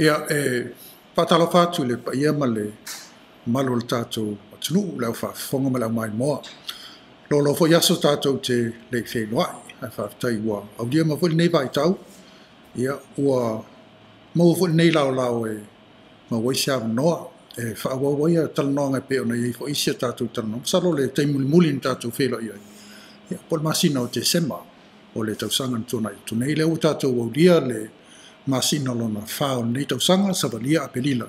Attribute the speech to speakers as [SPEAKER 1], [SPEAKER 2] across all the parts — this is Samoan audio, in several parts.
[SPEAKER 1] Ia, e faatalofa atu i le paia ma le mamalu o le tatou atunuu, le aufaafofoga ma le aumaimoa. Lolo foi aso tatou te le feiloai, ae faafetai ua aulia mai foi lenei vaitau. Ia, ua maua foi lenei laolao e maua ai se avanoa e faaauau ai talanoaga e pei ona i ai foi isi a tatou talanoaga. Masalo le taimi mulimuli na tatou feiloai ai, ia, po o le masina o Tesema o le tausaga na tuanai atu nei. Lea ua tatou aulia le masina lona 4 o lenei tausaga, savalia Aperila.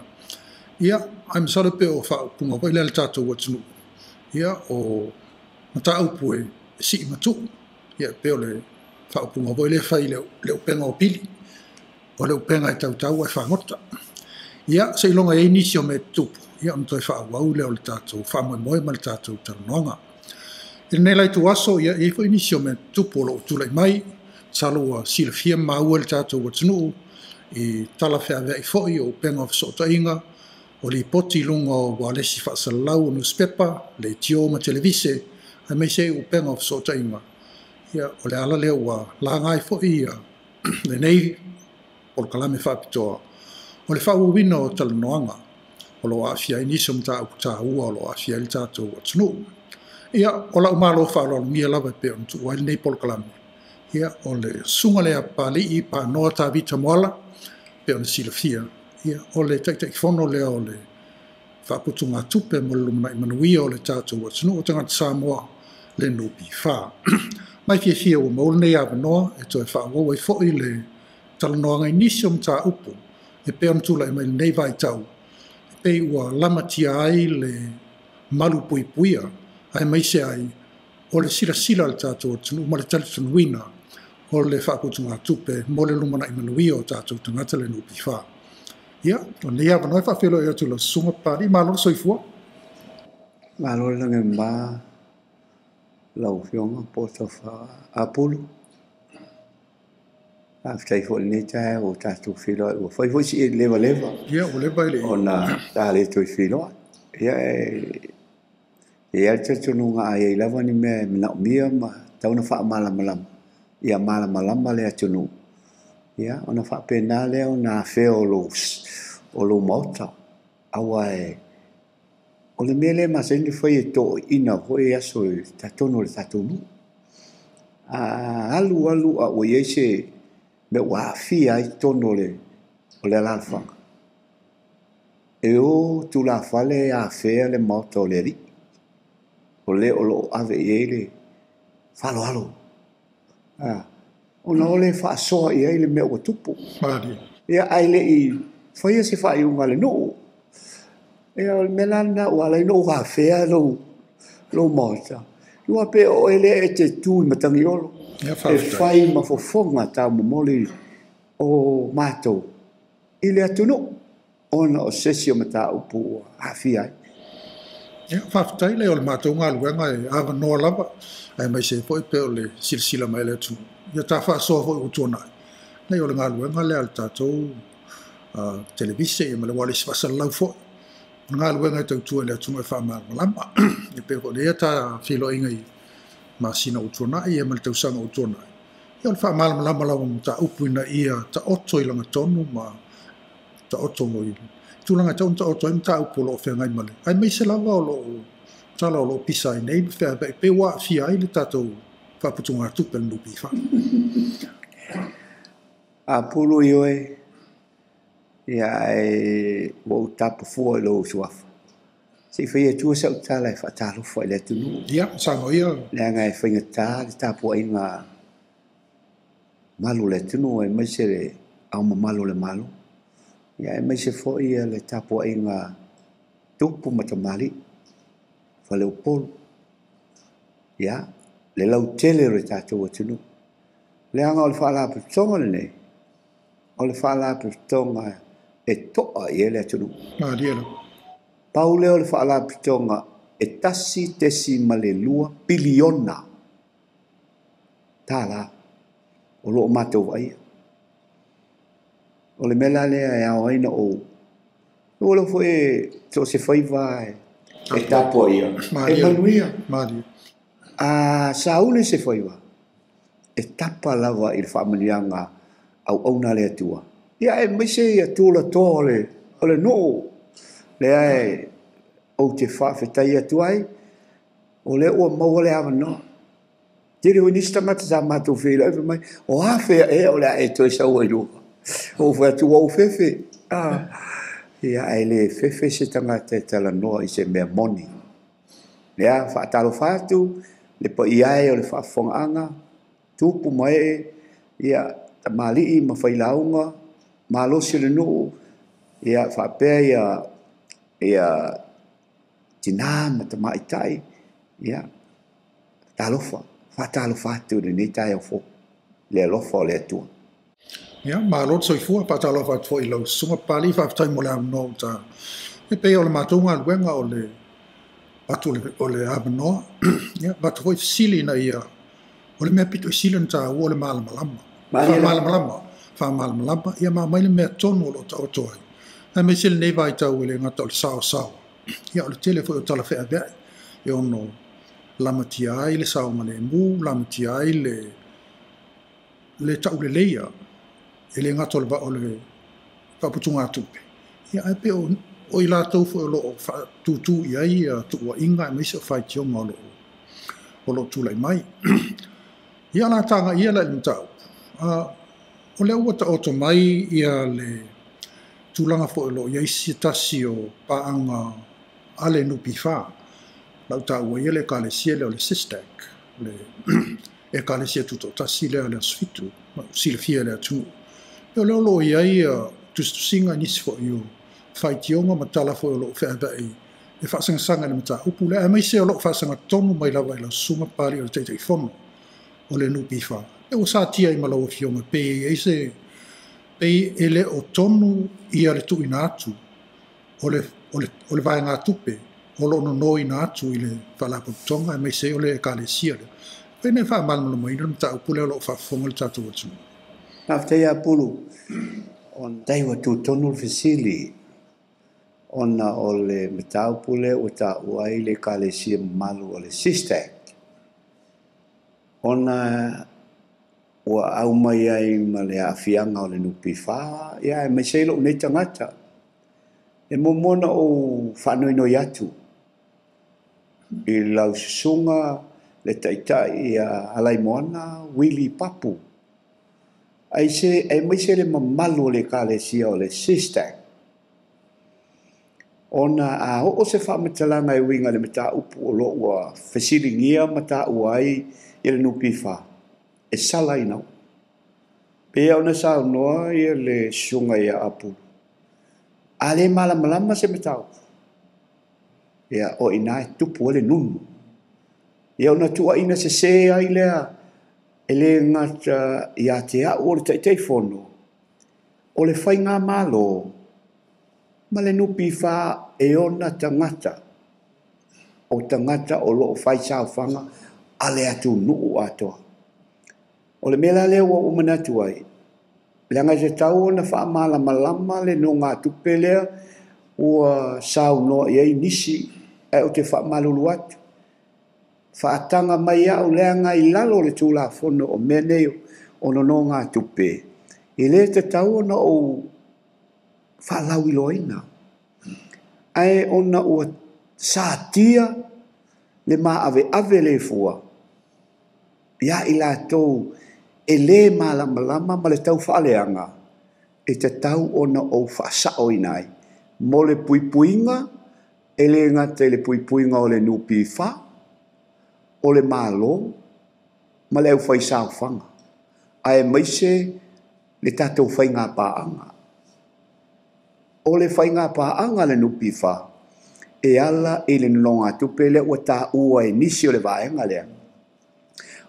[SPEAKER 1] Ia, ae masalo pe o faaupuga foi lea a le tatou atunuu, ia, o mataupu e sii matuu. Ia, pe o le faaupuga foi lea fai le upega o pili, o le upega e tautau e fagota. Ia, seiloga e i ai nisi o mea tutupu, ia, ona toe faaauau lea o le tatou faamoemoe ma le tatou talanoaga. I lenei la ituaso, ia, e i ai foi nisi o mea tutupu o lo o tulai mai, masalo ua silafia ma maua e le tatou atunuu i tala feaveai foi o upega o fesootaiga, o lipoti i luga o ualesi faasalalau o newspaper, leitio ma televise, aemaise ai upega o fesootaiga. Ia, o le ala lea ua laga ai foi ia lenei polokalame faapitoa o le faaauauina o talanoaga o lo o aafia ai nisi o mataupu taua o lo o aafia ai le tatou atunuu. Ia, o lau malo faaaloalogia lava e pei ona tuu ai lenei polokalame. Ia, o le susuga lea Papalii Panoa Tavita Moala, pei ona silafia, ia, o le Taitaifono lea o le Faaputugatupe mo le Lumanai Manuia o le tatou atunuu o tagata Samoa, le NPF. Mai fiafia ua maua lenei avanoa e toe faaauau ai foi le talanoaga i nisi o mataupu e pei ona tulai mai lenei vaitau, e pei ua lamatia ai le malu puipuia, aemaise ai o le silasila a le tatou atunuu ma le talitonuina o le faaputugatupe mo le lumanai manuia o tatou tagata le NPF. Ia, o lenei avanoa e faafeiloai atu i lau susuga Papalii, malo le soifua.
[SPEAKER 2] Malo le lagi e mama lau Afioga Poto Apulu. Faafetai foi i lenei taeao ua tatou feiloai, ua fai foi si levaleva.
[SPEAKER 1] Ia, ua leva i le
[SPEAKER 2] ona ta le toe feiloai. Ia, e i ai le talitonuga a i ai lava ni mea e manaomia ma tatau ona faamalamalama, ia malamalama le atunuu. Ia, ona faapena lea ona afea o lou maota. Aua o le mea lea masani ona fai e toeaiina foi aso i totonu o le tatou nuu. A alu alu a ua i ai se mea ua aafia ai totonu o le alaalafaga, e o tulafale afea le maota o le alii, o le o lo o ave i ai le faaaloalo. Ona o le faasoa i ai le mea ua tupu. Ia, ae le i faia se faaiuga a le nuu. Ia, o le mea la lena ua ala ai ona ou afea lou maota. Ua pe o oe lea e te tu i Matagiolo, e fai ma fofoga taumomoli o matou i le atunuu, ona o se isi o mataupu ua aafia ai.
[SPEAKER 1] Ia, faafetai lea o le matou galuega e avanoa lava, aemaise foi pe o le silasila mai le atunuu. Ia, ta faasoa foi ua tuanai. Nei o le galuega lea a le tatou televise ia ma le ualesi faasalalau foi. O le galuega e tautua i le atunuu e faamalamalama. E pei foi lea ta feiloaiga i masina ua tuanai ia ma le tausaga ua tuanai. Ia, o le faamalamalama lava o mataupu ina ia taoto i lagatonu ma taoto i tulaga e tau ona taoto ai mataupu o lo o feagai ma le. Aemaise lava o lo o tala o lo o pisa ai nei ma feaveai pe ua aafia ai le tatou faaputugatupe le NPF.
[SPEAKER 2] Apulu i oe, ia ae ua ou tapafua i lou suafa. Se i fai atua sau tala e faatalofa i le atunuu.
[SPEAKER 1] Ia, saunoa ia.
[SPEAKER 2] Leaga e faigata le tapuaiga malu o le atunuu, aemaise le ao mamalu o le Malo. Ia, aemaise foi le tapuaiga tupu ma tamalii, faleupolu. Ia, le lautele o le tatou atunuu. Leaga o le faalapotopotoga lenei, o le faalapotopotoga e toa i ai le atunuu.
[SPEAKER 1] Malie lava.
[SPEAKER 2] Pau lea o le faalapotopotoga e 1.2 piliona tala o lo o matou vaaia. O le mea la lea e ao ai na ou ua lea foi e so o se faiva e tapuaia e manuia.
[SPEAKER 1] Malie.
[SPEAKER 2] A sauli se faiva, e tapa lava i le faamanuiaga auauna a le Atua Ia aemaise ia tulatoa o le nuu, lea e ou te faafetai atu ai, o lea ua maua le avanoa. Tele foi nisi tagata sa matou feiloai fai mai, o a fea ea o le a e toe sau ai luga. Ou fai atu, ua ou fefe. Ia, ae le fefe se tagata e talanoa i se mea moni. Lea, faatalofa atu le paia e o le faafofogaaga, tupu ma ee, ia, tamalii ma failauga, malosi o le nuu, ia, faapea ia tinā ma tamaitai, ia, talofa, faatalofa atu i lenei taeao fou, le alofa o le Atua.
[SPEAKER 1] Ia, malo le soifua, faatalofa atu foi i lau susuga Papalii, faafetai mo le avanoa ua ta. E pei o le matou galuega o le atu o le avanoa, ia, avatu foi fesili ina ia, o le mea pito i sili ona taua o le malamalama. Faamalamalama, faamalamalama, ia ma aumai le mea tonu o lo o taoto ai. Aemaise lenei vaitau e le gata o le saosaoa, ia o le tele foi o talafeaveai, e ono lamatia ai le saogalemu, lamatia ai le tauleleia, e le gata o le faaputugatupe. Ia, ae pei o i latou foi o lo o faatutu i ai tuuaiga aemaise o faitioga o lo o tulai mai. Ia, la tagaia la i le mataupu. O lea ua taoto mai ia le tulaga foi o lo o i ai se tasi o paaga a le NPF. Lau taua ia le ekalesia lea o le SISTAC, le ekalesia tutoatasi lea o le Aso Fitu, ma silafia e le atunuu. O lea o lo o i ai tusitusiga i nisi foi o faitioga ma tala foi o lo o feaveai e faasagasaga i le mataupu lea, aemaise o lo o faasagatonu mai lava i lau susuga Papalii o le Taitaifono o le NPF. E ua satia ai ma lau afioga pe i ai se pei e le o tonu ia le tuuina atu o le vaegatupe o lo o nonoina atu i le faalapotopotoga aemaise o le ekalesia lea. Pei nei faamalamalamaina le mataupu lea o lo o faafofoga le tatou atunuu.
[SPEAKER 2] Faafetai ia Pulu, ona tai ua tutonu le fesili, ona o le mataupu lea ua taua ai le ekalesia mamalu o le SISTAC, ona ua aumai ai ma le aafiaga o le NPF, ia aemaise ai lou nei tagata. E muamua ona ou faanoinoi atu i lau susuga le taitai ia Alaimoana Wili Papu, aemaise le mamalu o le ekalesia o le SISTAC, ona a oo se faamatalaga e uiga i le mataupu o lo o ua fesiligia ma taua ai ia le NPF, e salaina. Pei ona saunoa ia le susuga ia Apulu, a le malamalama se mataupu, ia o ina e tupu ai le nunu. Ia ona tuuaina sese ai lea e le gata ia te au o le Taitaifono, o le faigamalo ma le NPF e ona tagata, o tagata o lo o fai saofaga a le atunuu atoa. O le mea la lea ua ou manatu ai, leaga e tatau ona faamalamalama le nogatupe lea ua saunoa i ai nisi, ae ou te faamalulu atu. Faataga mai au leaga i lalo o le Tulafono o mea nei o nonogatupe, e le tatau ona ou faalauiloaina. Ae ona ua satia le maaveave le fua, ia i latou e le malamalama ma le tau faaleaga, e tatau ona ou faasaoina ai. Mo le puipuiga, e le gata i le puipuiga o le NPF, o le Malo, ma le aufaisaofaga, aemaise le tatou faigapaaga. O le faigapaaga a le NPF, e ala i le nonogatupe lea ua taua e nisi o le vaega lea.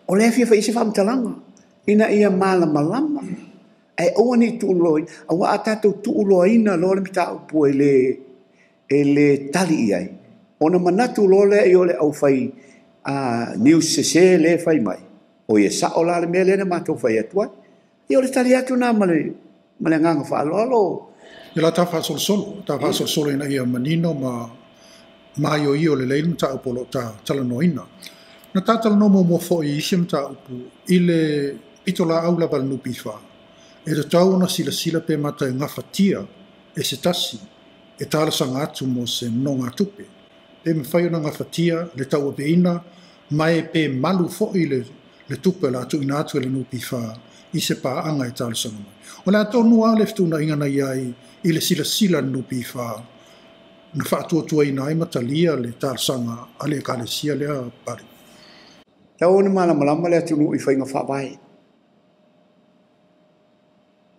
[SPEAKER 2] O lea fia fai se faamatalaga, ina ia malamalama, ae aua ne i tuuloaina, aua a tatou tuuloaina loa le mataupu e le tali i ai, ona manatu loa lea i o le aufai news sese le fai mai, o ia sao la le mea lea na matou fai atu ai. Ia o le tali atu nā ma le agaga faaaloalo.
[SPEAKER 1] Ia la ta faasolosolo ina ia manino ma maioio lelei le mataupu o lo o ta talanoaina. Na ta talanoa muamua foi i isi mataupu i le pitolaau lava a le NPF. E tatau ona silasila pe mata e gafatia e se tasi e talosaga atu mo se nonogatupe. Pe mafai ona gafatia le tauaveina ma e pe malu fo'i le tupe o le a tuuina atu e le NPF i se paaga e talosaga mai. O le a tonu lava le fetuunaiga na i ai i le silasila a le NPF na faatuatuaina ai ma talia le talosaga a le Ekalesia lea Papalii.
[SPEAKER 2] Tau ona malamalama le atunuu i faiga faavae.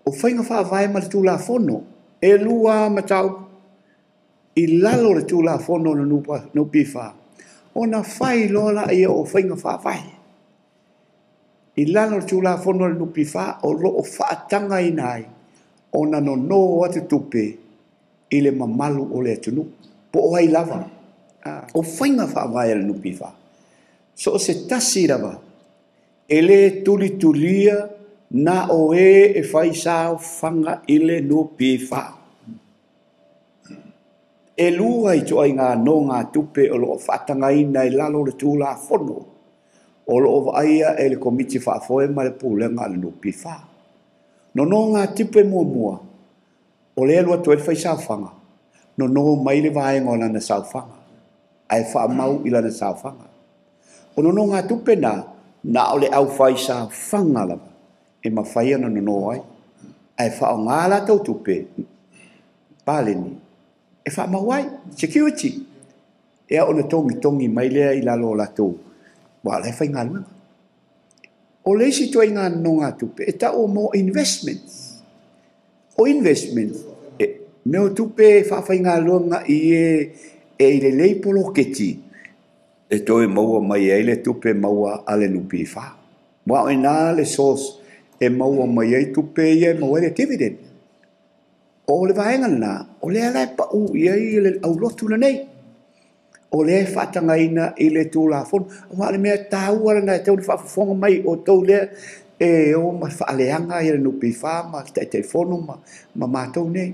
[SPEAKER 2] O faiga faavae ma le Tulafono, e lua lava mataupu i lalo o le Tulafono o le NPF, ona fai loa lea o faiga faavae. I lalo o le Tulafono a le NPF o lo o faatagaina ai ona nono atu tupe i le mamalu o le atunuu, po o ai lava. O faiga faavae a le NPF, so o se tasi lava, e lē tulitulia na o e e fai saofaga i le NPF. E lua ituaiga nogatupe o lo o faatagaina i lalo o le Tulafono o lo o vaaia e le Komiti Faafoe ma le Pulega a le NPF. Nonogatupe muamua, o lea e alu atu ai le fai saofaga, nono mai le vaega o lana saofaga, ae faamau i lana saofaga. O nonogatupe na, na o le aufai saofaga lava e mafai ona nono ai, ae faaaoga latou tupe paleni e faamau ai, security. Ea ona togitogi mai lea i lalo o latou, aua o la e faigaluega. O le isi ituaiga nonogatupe, e tau mo investments. O investments, e, mea o tupe e faafaigaluega i e i lelei poloketi, e toe maua mai ai le tupe maua a le NPF. Aua o i ina le source e maua mai ai tupe ia e maua ai le dividend. O le vaega lena, o lea la e pau i ai le aulotu lenei. O lea e faatagaina i le Tulafono. Aua o le mea taua lena e tatau ona faafofoga mai outou lea e o ma faaleaga le NPF ma le Taitaifono ma matou nei.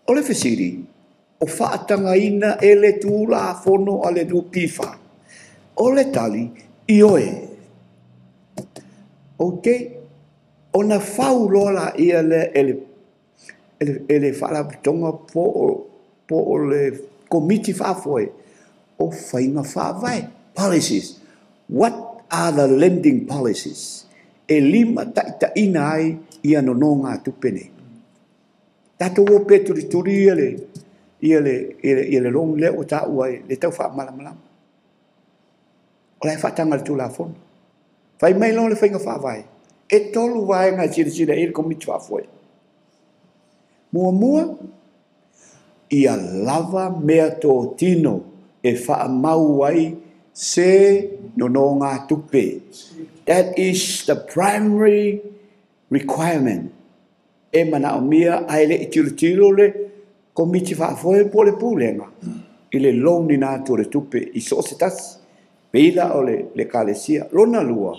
[SPEAKER 2] O le fesili, o faatagaina e le Tulafono a le NPF? O le tali, ioe. Ok, ona fau loa laia lea e le Faalapotopotoga po o le Komiti Faafoe o faiga faavae, policies. What are the lending policies? E lima taitaiina ai ia nonogatupe nei. Tatou o pe tulituli ia le loan lea ua taua ai le tau faamalamalama. O la e faataga le Tulafono. Fai mai loa le faiga faavae. E tolu vaega e silasila i le Komiti Faafoe. Muamua, ia lava mea totino e faamau ai se nonogatupe. That is the primary requirement. E manaomia ae le i tilotilo le Komiti Faafoe po o le Pulega i le loan ina atu o le tupe i so o se tasi. Pei la o le Ekalesia. Lona lua,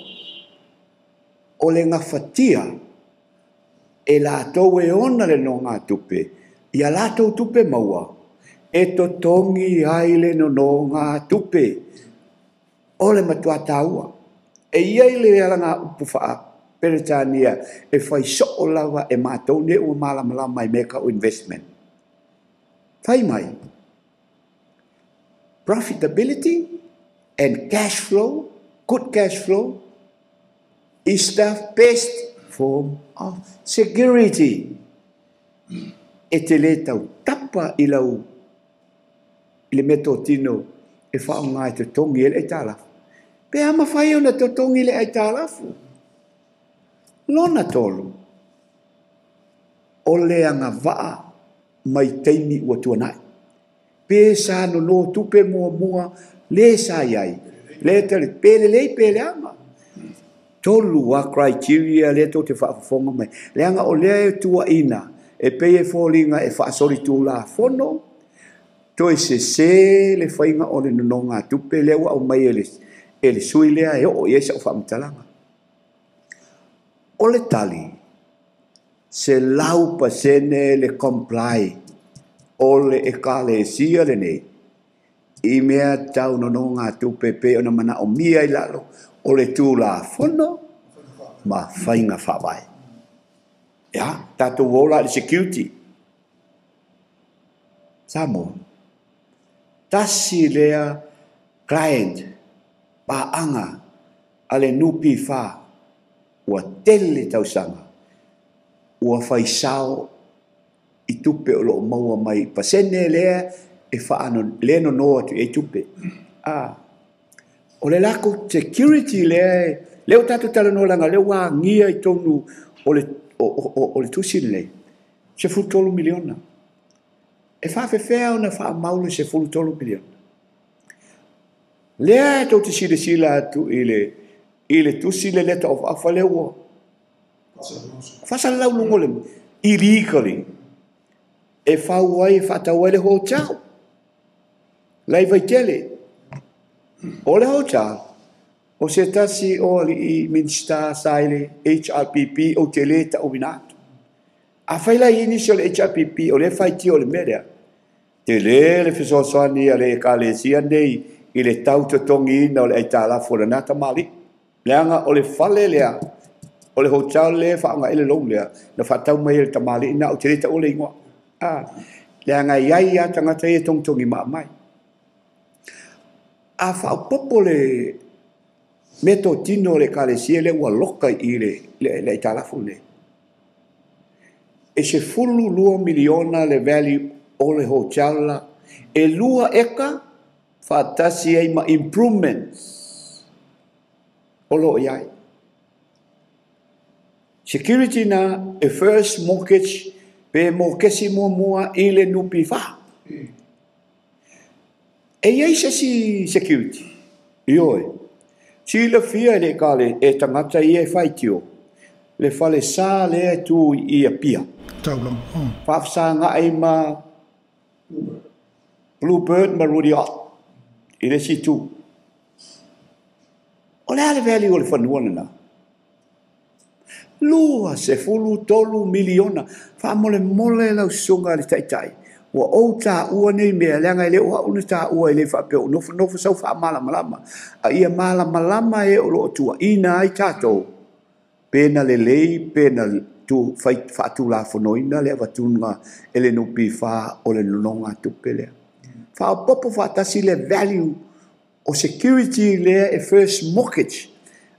[SPEAKER 2] o le gafatia e latou e ona le nonogatupe, ia latou tupe maua, e totogi ai le nonogatupe. O le matua taua. E i ai le alaga upu faa-Peretania e fai soo lava e matou nei ua malamalama i mea tau investment. Fai mai, profitability and cash flow, good cash flow, is the best form of security. E te le tau tapa i lau i le mea totino e faaaoga e totogi ai le aitalafu. Pe a mafai ona totogi le aitalafu. Lona tolu, o le agavaa mai taimi ua tuanai. Pe sa nono tupe muamua le sa i ai. Le tali, pe lelei pe leaga. Tolu a criteria lea tou te faafofoga mai. Leaga o lea e tuuaina, e pei e foliga e faasolitulafono, toe sese le faiga o le nonogatupe lea ua aumai e le sui lea e oo i ai sau faamatalaga. O le tali, 100% le comply o le Ekalesia lenei i mea tau nonogatupe pei ona manaomia i lalo o le Tulafono ma faiga faavae. Ia, tatou o la i le security. Samoa, tasi lea client, paaga a le NPF ua tele tausaga, ua faisao i tupe o loo maua mai pasene lea e faano le nono atu i ai tupe. O le lakou security lea, lea ua tatou talanoa leaga o lea ua agia i totonu o le o le tusi lenei, $13 miliona. E faafefea ona faamau le $13 miliona? Lea e tou te silasila atu i le tusi le letter of offer lea ua faasalalau luga o le illegally e fau ai e faatau ai le hotel. La i Vaitele. O le hotel, o se tasi o alii Minisita sa i le HRPP ou te le tauina atu. Afai la i ai nisi o le HRPP o lea e faitio i le mea lea, tele le fesoasoani a le Ekalesia nei i le tau totogiina o le aitalafu o lena tamalii. Leaga o le fale lea, o le hotel lea e faaaoga ai le loan lea, na faatau mai e le tamalii na, ou te le taua le igoa. Leaga e i ai lava tagata ia e togitogi maa mai. A faaopoopo le meatotino o le Ekalesia lea ua loka i le aitalafu lenei, e $12 miliona le value o le hotel la, e 2 eka faatasi ai ma improvements o lo o i ai. Security na e first mortgage pe mokesi muamua i le NPF. E i ai se isi security? Ioe. Silafia e le ekale e tagata ia e faitio le falesa lea e tu i Apia.
[SPEAKER 1] Taulaga.
[SPEAKER 2] Faafesagai ma Bluebird ma Rudy Ott i le isi itu. O le a le value o le fanua lena? $23 miliona. Faamolemole lau susuga i le Taitai, ua ou taua nei mea, leaga e le o au na taua e le faapea ua nofonofo sau faamalamalama, a ia malamalama e o lo o tuuaina ai tatou, pe na lelei pe na faatulafonoina le avatuga e le NPF o le nonogatupe lea. Faaopoopo faatasi le value o security lea e first mortgage,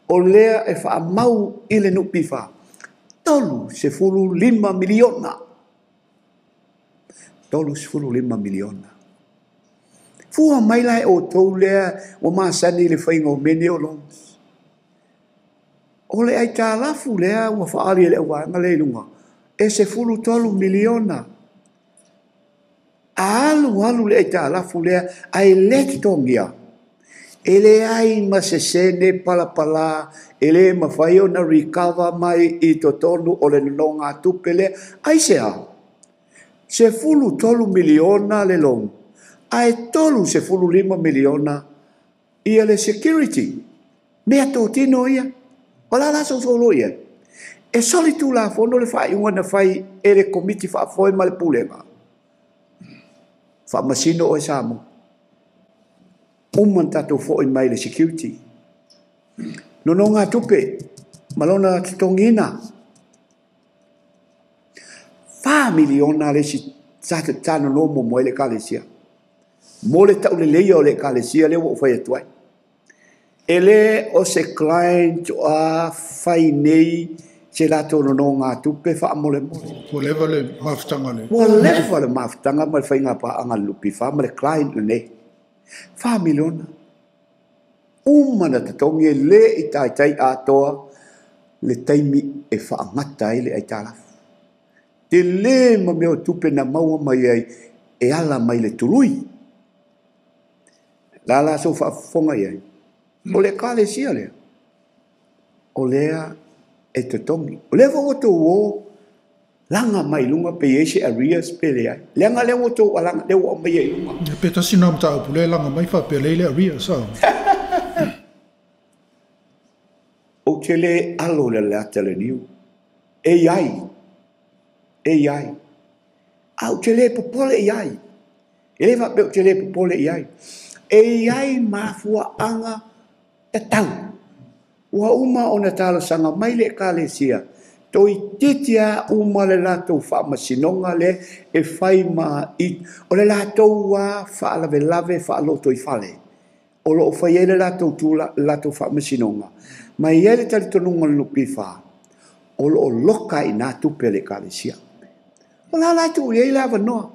[SPEAKER 2] o lea e faamau i le NPF, $35 miliona. $35 miliona. Fua mai la e outou lea ua masani i le faiga o mea nei o loans. O le aitalafu lea ua faaali e le auvaega lea i luga, e $13 miliona. A alu alu le aitalafu lea ae le totogia, e leai ma se sene palapala e le mafai ona recover mai i totonu o le nonogatupe lea. Aisea? $13 miliona le loan, ae $35 miliona ia le security. Mea totino ia. O la la sousou ia. E soli tulafono le faaiuga na fai e le komiti faafoe ma le pulega. Faamasino oe Samoa. Uma na tatou foi mai le security. Nonogatupe ma lona totogiina. $4 miliona le isi sa nono muamua ai le Ekalesia. Mo le tauleleia o le Ekalesia lea ua ou fai atu ai. E le o se client o a fai nei se latou nonogatupe faamolemole.
[SPEAKER 1] Ua leva le mafutaga le.
[SPEAKER 2] Ua leva le mafutaga ma le faiga paaga a le NPF ma le client lenei. $4 miliona. Uma na totogi e le i taitai atoa le taimi e faagata ai le aitalafu. Tele ma mea o tupe na maua mai ai e ala mai le tului. La la sou faafofoga i ai. O le Ekalesia lea, o lea e totogi. O lea foi ua outou o laga mai luga pe i ai se arrears pe leai. Leaga lea ua outou alaga, lea ua aumaia i luga.
[SPEAKER 1] Pe tasi na mataupu lea e laga mai faapea lea i le arrears.
[SPEAKER 2] Ou te le alo i le ata le niu. E i ai. E i ai. A ou te le popole i ai. E le faapea ou te le popole i ai. E i ai mafuaaga tatau. Ua uma ona talosaga mai le Ekalesia, Toeitiiti lava uma le latou faamasinoga lea e fai ma i, o le latou lava faalavelave faalotoifale o lo o fai ai le latou tula, le latou faamasinoga. Ma e i ai le talitonuga o le NPF, o lo o loka ai i ina tupe a le Ekalesia. O la la e tuu i ai le avanoa.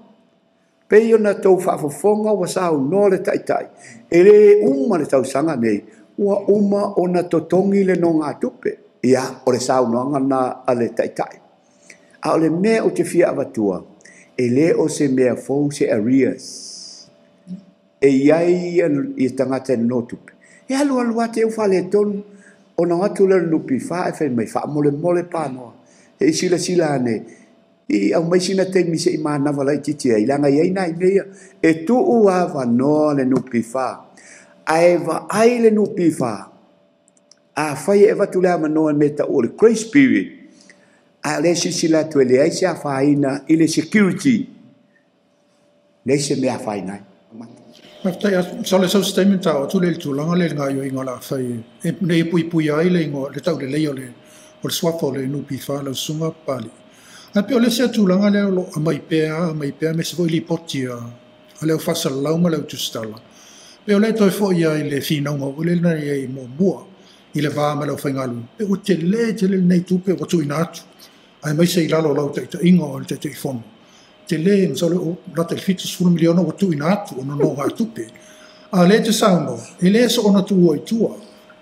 [SPEAKER 2] Pei ona tou faafofoga ua saunoa le Taitai, e le uma le tausaga nei, ua uma ona totogi le nogatupe. Ia, o le saunoaga lena a le Taitai. A o le mea ou te fia avatua, e le o se mea fou se arrears. E i ai ia tagata e nonotupe. E alu alu lava te i ua faaletonu, ona o atu lea o le NPF ae fai mai, faamolemole panoa. Se i silasila ane, i aumai sina taimi se i manava laitiiti ai, leaga e i ai nai mea ia. E tuu avanoa le NPF, ae vaai le NPF, afai e avatu le avanoa i le mea e tau o le grace period, a o lea e silasila atu e leai se afaina i le security, leai se mea afaina ai.
[SPEAKER 1] Faafetai. Masalo sau se taimi ona ta oo atu lea i le tulaga lea i le gaoioiga o le a fai ina ia puipuia ai le igoa, le tauleleia o le suafa o le NPF lau Susuga Papalii. Ae pei o le isi tulaga lea o lo o aumai pea, aemaise foi lipoti a le au faasalalau ma le au tusitala. Pei o lea e toe foi ai le finauga foi lea na i ai muamua i le va ma le aufaigaluega. Pe ua tele tele lenei tupe ua tuuina atu, aemaise i lalo o lau taitaiga o le Taitaifono. Tele, masalo o lata i le $70 miliona ua tuuina atu o nonogatupe. A o lea e te saunoa, e le soona tuua i tua,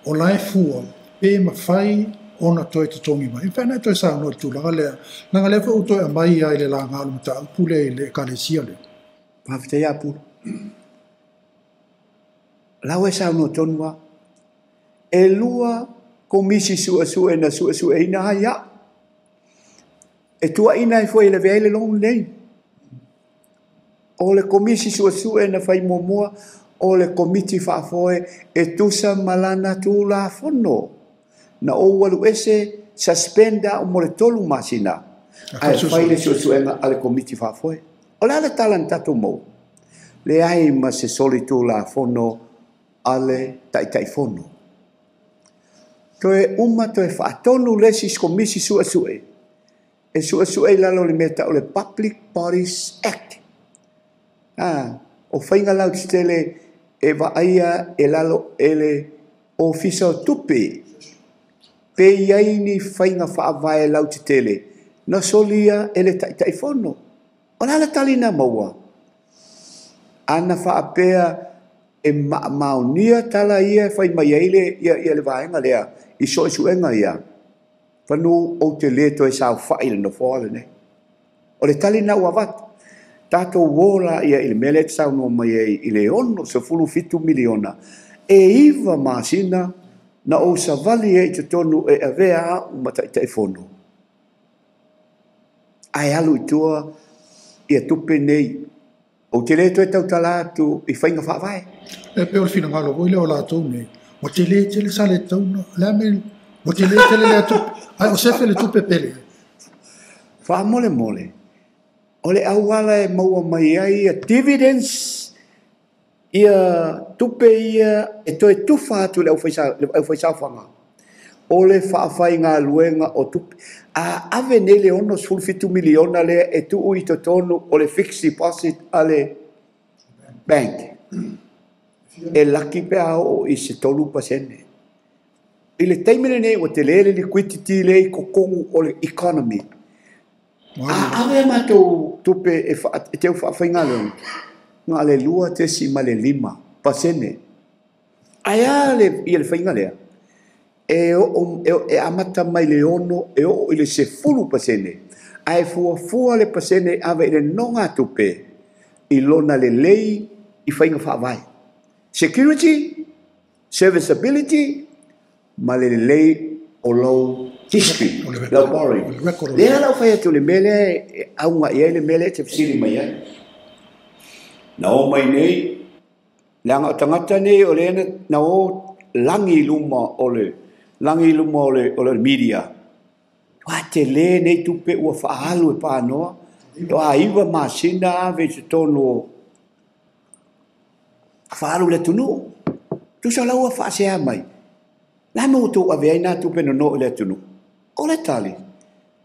[SPEAKER 1] o la e fua pe mafai ona toe totogi mai. E mafai ona e toe saunoa i le tulaga lea, leaga lea foi ua toe aumai ai le laga o le mataupu lea i le Ekalesia lea.
[SPEAKER 2] Faafetai ia Pulu. O la ua e saunoa tonu lava. E lua komisi suesue na suesueina ai au. E tuuaina ai foi e lavea ai le loan lenei. O le komisi suesue na fai muamua, o le komiti faafoe e tusa ma lana Tulafono. Na ou alu ese, suspend au mo le 3 masina, ae fai le suesuega a le komiti faafoe. O le a le tala na tatou maua? Leai ma se soli Tulafono a le Taitaifono. Toe uma toe faatonu le isi komisi suesue, e suesue i lalo o le mea tau o le Public Bodies Act. O faiga lautetele e vaaia e lalo e le Ofisa o Tupe, pe i ai ni faiga faavae lautetele na solia e le Taitaifono. O le a le tali na maua? Ana faapea e maamaonia tala ia e fai mai ai le, ia, ia le vaega lea i suesuega ia, fanu ou te le toe saofai i le nofoa lenei. O le tali na ua avatu. Tatou o la ia i le mea lea e te saunoa mai ai i le $67 miliona, e 9 masina na ou savali ai i totonu e avea au ma Taitaifono. Ae alu i tua ia tupe nei. Ou te le toe tautala atu i faiga faavae.
[SPEAKER 1] E pei o le finagalo foi lea o latou nei, ua tele tele sa le tauna, le a mea, ua tele tele lea tupe, ae o sefe le tupe pele.
[SPEAKER 2] Faamolemole, o le auala e maua mai ai ia dividends, ia tupe ia e toe tufa atu i le aufaisaofaga, o le faafaigaluega o tupe. A ave nei le $67 miliona lea e tuu i totonu o le fixed deposit a le bank, e laki pe a oo i se 3%. I le taimi lenei ua tele le liquidity lea i totonu o le economy. A ave a matou tupe e teu faafaigaluega, na le 2.5%. Ae a ia le faiga lea, e amata mai le 6, e oo i le 10%, ae fuafua le pasene ave i le nogatupe i lona lelei i faiga faavae. Security, serviceability, ma le lelei o lou history, lau borrowing. Lea lau fai atu le mea lea e auga i ai le mea lea e te fesili mai ai. Na o mai nei, leaga o tagata nei o lea na o lagi i luma o le media. Ua tele nei tupe ua faaalu e panoa, toa 9 masina ave i totonu o faaalu le atunuu. Tusa lau ua faasea mai. La mo tou ave ai nā tupe nono i le atunuu. O le tali,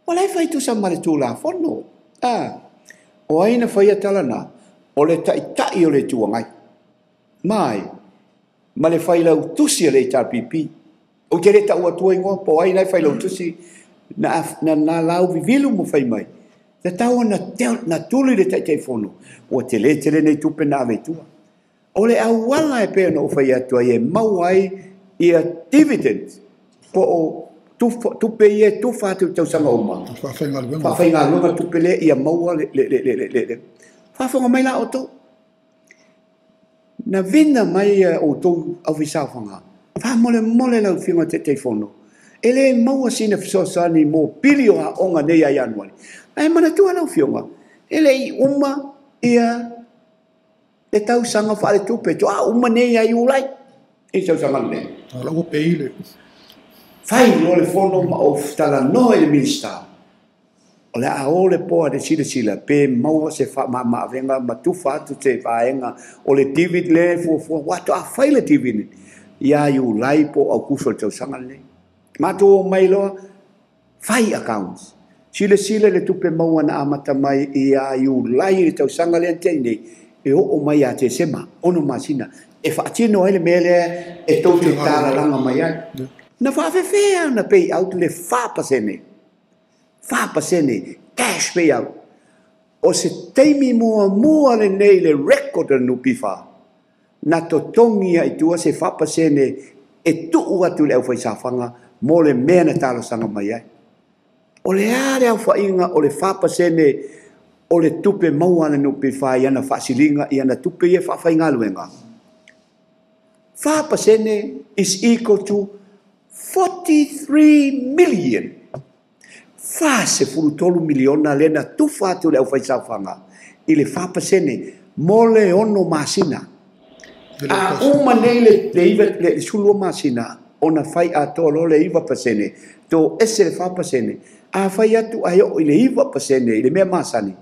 [SPEAKER 2] O la e fai tusa ma le Tulafono. A, o ai na faia tala na? O le Taitai o le Itu Agai. Mai, ma le failautusi a le HRPP. Ou te le tau atua igoa po o ai la e failautusi na, na, na lauvivilu ma fai mai. Tatau ona na tuli le Taitaifono, ua tele tele nei tupe na ave i tua. O le auala e pei ona ou fai atu ai e maua ai ia dividend po o tupe ia e tufa atu i tausaga uma.
[SPEAKER 1] Faafaigaluega.
[SPEAKER 2] Faafaigaluega tupe lea ia maua le faafofoga mai la outou. Na vina mai outou aufaisaofaga. Faamolemole lau Afioga i le Taitaifono, e le maua sina fesoasoani mo pili o aoga nei ia Ianuari. Ae manatua lau Afioga, e le i uma ia le tausaga faaletupe, toa uma nei ia Iulai i le tausaga lenei.
[SPEAKER 1] A la ua pei le.
[SPEAKER 2] Fai loa le fono ma ou talanoa i le Minisita. O le a o le board e silasila pe maua se faamamaavega ma tufa atu se vaega o le dividend lea e fuafua, aua faatoa fai le dividend ia Iulai po o Aukuso o le tausaga lenei. Matou omai loa fai accounts. Silasila i le tupe maua na amata mai ia Iulai i le tausaga lea na tea nei, e oo mai ia Tesema, 6 masina, e faatino ai le mea lea e tou te talalaga mai ai. Na faafefea ona pay out le 4%. 4% cash payout. O se taimi muamua lenei i le record a le NPF na totogi ai i tua se 4% e tuu atu i le aufaisaofaga mo le mea na talosaga mai ai. O le a le aofaiga o le 4% o le tupe maua a le NPF i ana faasiliga i ana tupe ia faafaigaluega? 4% is equal to 43 million. 43 miliona lea na tufa atu i le aufaisaofaga i le 4% mo le 6 masina. A uma nei le 12 masina ona fai atoa loa le 9%, to ese le 4%. A fai atu ai oo i le 9% i le mea masani,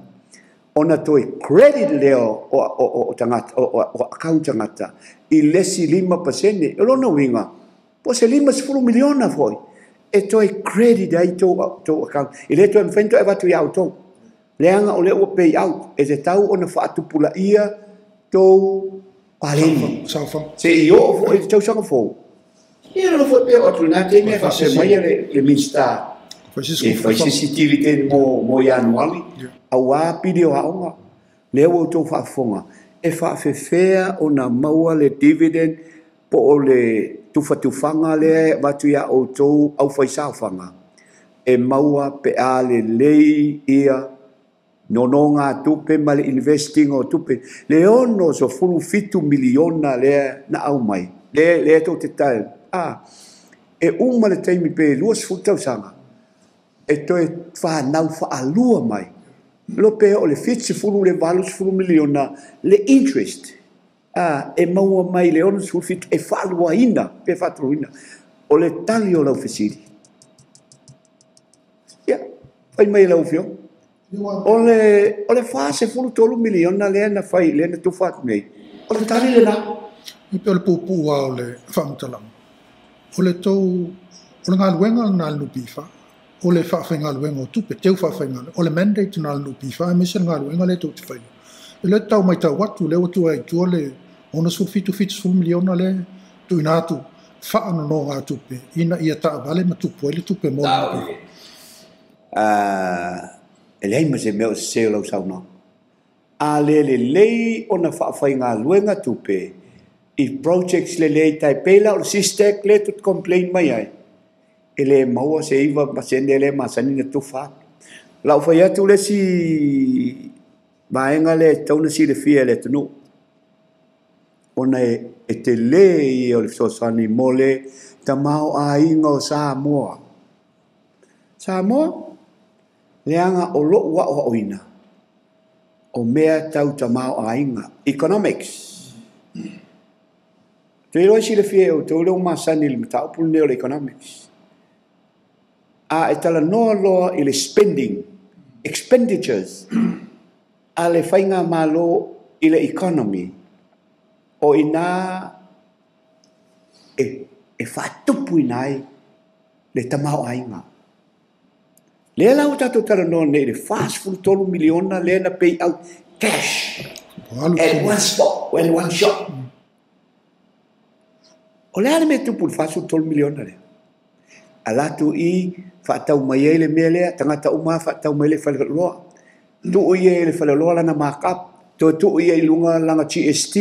[SPEAKER 2] ona toe credit lea o tagata, o account tagata i le isi 5%. O lona uiga, po o se 50 miliona foi e toe credit ai tou account. E le toe mafai ona toe avatu ia outou, leaga o lea ua pay out, e tatau ona faatupulaia tou paleni se i oo foi i le tausaga fou. Ia lalo foi pe oo atu i lena taimi ae faapea mai le Minisita e fai se isi dividend mo Ianuari aua pili o aoga. Lea ua outou faafofoga, e faafefea ona maua le dividend po o le tufatufaga lea e avatu ia outou aufaisaofaga e maua pe a lelei ia nonogatupe ma le investing o tupe. Le 67 miliona lea na aumai, lea tou te tae, a, e uma le taimi pe 20 tausaga, e toe fanau faalua mai. Lo pe o le 70 le 80 miliona le interest, a, e maua mai le 67 e faaluaina pe faatoluina. O le tali o lau fesili. Ia, fai mai lau Afioga. O le 43 miliona lea na fai, lea na tufa atu nei. O le tali lena.
[SPEAKER 1] E pei o le puupuu lava o le faamatalaga. O le tou, o le galuega lena a le NPF, o le faafaigaluega o tupe, teu faafaigaluega. O le mandate lena a le NPF, aemaise le galuega lea tou te faia. E le tau matau atu, lea ua tua i tua le 67, 70 miliona lea tuuina atu faanonoga tupe ina ia taavale ma tupu ai le tupe mo le NPF.
[SPEAKER 2] E leai ma se mea o sese o lau saunoaga. A le lelei ona faafaigaluega tupe i projects lelei tai pei la o le SISTech lea tou te complain mai ai, e le maua se 9% lea e masani ona tufa atu. O lau fai atu le isi vaega lea e tatau ona silafia e le atunuu, ona e tele ia o le fesoasoani mo le tamaoaiga o Samoa. Samoa, leaga o lou aoaoina, o mea tau tamaoaiga, economics. Ou te iloa e silafia e outou lea ua masani i le mataupu lenei o le economics. A e talanoa loa i le spending, expenditures a le faigamalo i le economy, o ina e faatupuina ai le tamaoaiga. Lea la ua tatou talanoa nei i le $43 miliona lea na pay out cash at one spot, at one shot. O le a le mea tupu i le $43 miliona lea? Alu atu i faatau mai ai le mea lea, tagata uma faatau mai le faleoloa. Tuu ia i le faleoloa lana markup, toe tuu ia i luga lana GST,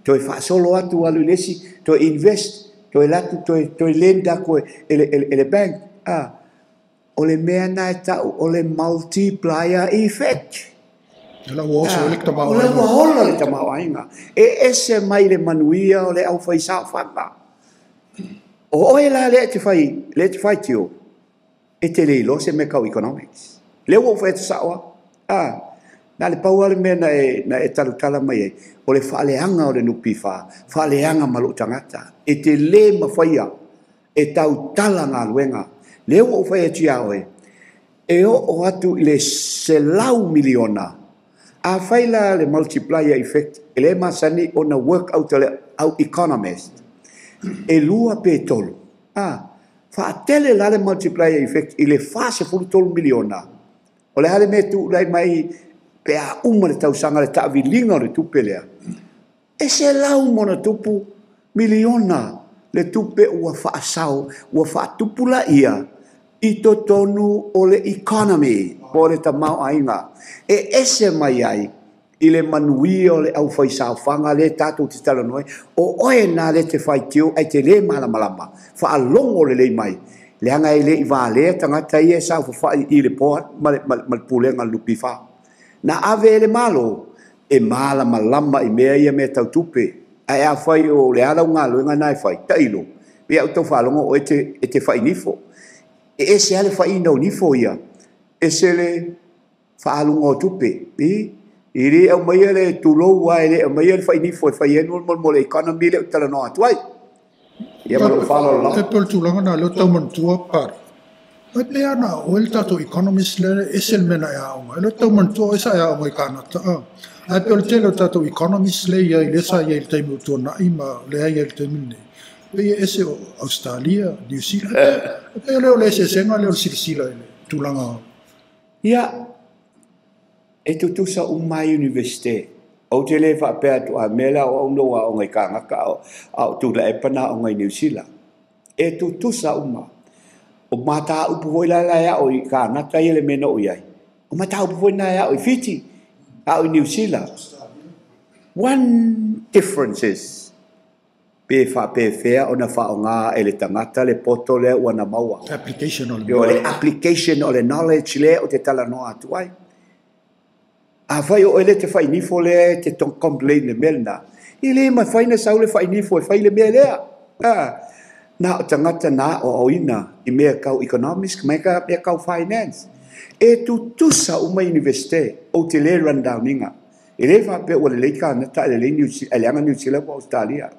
[SPEAKER 2] toe faasolo atu alu i le isi, toe invest, toe alu atu toe lend atu e le bank. Ah, o le mea na e tau o le multiplier effect.
[SPEAKER 1] E la ua oso le
[SPEAKER 2] O le ua ola le tamaoaiga. E ese mai le manuia o le au fai saofaga. O oe la lea te fai, lea te fai tio, e te le iloa se mea kau economics. Lea ua ou fai atu sao lava. Ah, na le pau lava le mea na e talutala mai ai, o le faaleaga o le NPF, faaleaga ma lou tagata. E te le mafaia e tautala galuega. Lea ua ou fai atu ia oe, e oo atu i le 100 miliona. A fai la le multiplier effect, e le masani ona work out le au economist. E lua pe tolu. Ah, faatele la le multiplier effect i le 43 miliona. O le a le mea tulai mai pe a uma le tausaga le taaviliga o le tupe lea? E 100+ miliona le tupe ua faasao, ua faatupulaia i totonu o le economy po o le tamaoaiga. E ese mai ai i le manuia o le aufaisaofaga lea tatou te talanoa ai. O oe na lea te faitio ai te le malamalama. Faalogo lelei mai. Leaga e le i valea tagata ia e saofafai i le board ma le pulega o le NPF. Na ave e le Malo e malamalama i mea ia mea tau tupe. Ae afai o le a lau galuega na e fai, tailo. Pe au tau faalogo o e te fainifo. E ese lava le faiina o nifo ia. Ese le faaluga o tupe. I le aumaia le tulou a e le aumaia le fainifo e fai ai mo le economy lea ou talanoa atu ai. Ia ma lou faaaloalo lava.
[SPEAKER 1] E pe o le tulaga na leo tau manatua pari. Ai pe ana o le tatou economist le ese le mea na e aoga. E le tau manatua o sa e aoga i Kanata. Ai pe o le tele o tatou economist le ia i le sa ia i le taimi o tuanai ma le ia i le taimi nei. Pe ia ese o Australia, New Zealand. E pe o le eseesega lea o le silasila i le tulaga.
[SPEAKER 2] Ia, e tutusa uma ai universite. Ou te le faapea atu a mea la o au no aoga i Kanaka a o Tuilaepa na aoga i Niu Sila. E tutusa uma. O mataupu foi la la e ao i Kanaka ia le mea na ou i ai. O mataupu foi na e ao i Fiti, ao i Niu Sila. One difference is, pe faapefea ona faaaoga e le tagata le poto lea ua na maua.
[SPEAKER 1] Application o le
[SPEAKER 2] O le application o le knowledge lea o te talanoa atu ai. Afai o oe le te fainifo lea e te complain le mea lena. E le mafai na sau le fainifo e fai le mea lea. Ah, na o tagata na aoaoina i mea kau economics, mea kau finance. E tutusa uma universite ou te le run down iga. E le faapea ua lelei Kanata, e lelei New Zealand, e leaga New Zealand po Australia.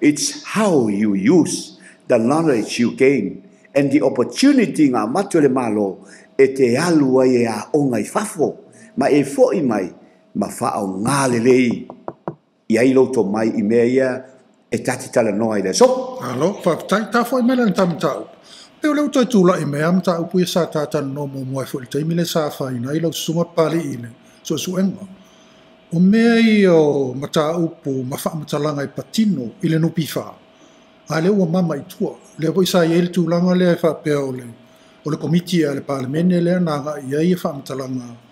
[SPEAKER 2] It's how you use the knowledge you gain and the opportunity nga amatu e le Malo e te alu ai e aoga i fafo ma e foi mai ma faaaoga lelei i ai lou tomai i mea ia e ta te talanoa i le aso.
[SPEAKER 1] Alo, faafetai, ta foi mai le ta mataupu. Pe o le uto e tula'i mai a mataupu ia sa talanoa muamua ai foi i le taimi lea sa afaina ai lau susuga Papali'i i le suesuega. O mea ia o mataupu ma faamatalaga e patino i le NPF. A lea ua mama i tua. Lea foi sa i ai le tulaga lea e faapea o le komiti a le Palemene lea na agai ai faamatalaga